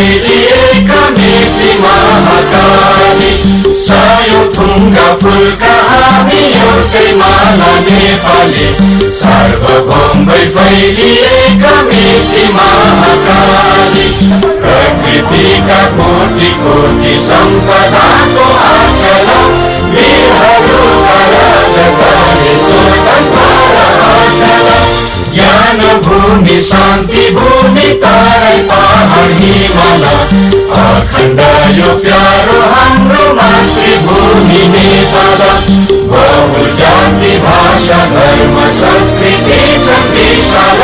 फैलिएका मेची महाकाली सयौं थुङ्गा फुलका हामी एउटै माला नेपाली सार्वभौमै फैलिएका मेची महाकाली प्रकृतिका कोटि कोटि सम्पदाको आचल वीरहरूका राज गरे स्वतन्त्र अचल ज्ञान भूमि शान्ति भूमि तराई पहाड हिमाल अखण्ड यो प्यारो हाम्रो मातृभूमि नेपाल बहु जाति भाषा धर्म संस्कृति छ विशाल